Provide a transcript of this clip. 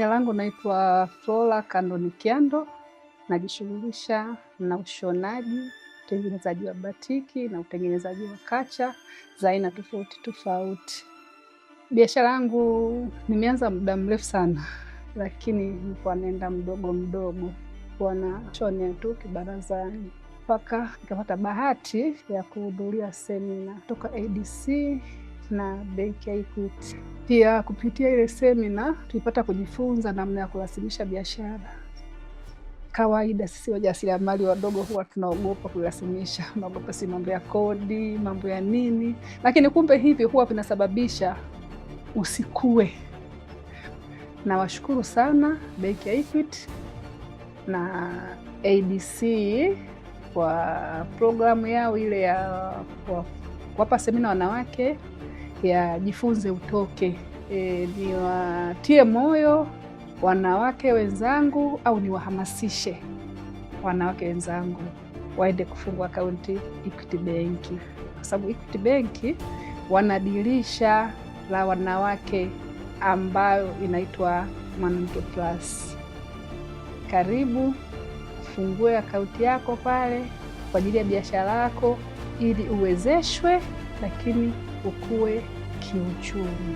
Jina langu naitwa Flora Kandoni Kyando, najishughulisha na ushonaji, utengenezaji wa batiki na utengenezaji wa kacha za aina tofauti tofauti. Biashara yangu nimeanza muda mrefu sana, lakini nilikuwa naenda mdogo mdogo, kuwa nashonea tu kibarazani mpaka nikapata bahati ya kuhudhuria semina kutoka ADC na benki ya Equity. Pia kupitia ile semina tulipata kujifunza namna ya kurasimisha biashara. Kawaida sisi wajasiriamali wadogo huwa tunaogopa kurasimisha, unaogopa si mambo ya kodi, mambo ya nini, lakini kumbe hivi huwa vinasababisha usikue. Nawashukuru sana benki ya Equity na ADC kwa programu yao ile ya kuwapa semina wanawake ya Jifunze Utoke. Niwatie moyo wanawake wenzangu au niwahamasishe wanawake wenzangu waende kufungua akaunti Equity Bank, kwa sababu Equity Bank wana dirisha la wanawake ambayo inaitwa Mwanamke Plus. Karibu ufungue akaunti yako pale kwa ajili ya biashara yako ili uwezeshwe, lakini ukue kiuchumi.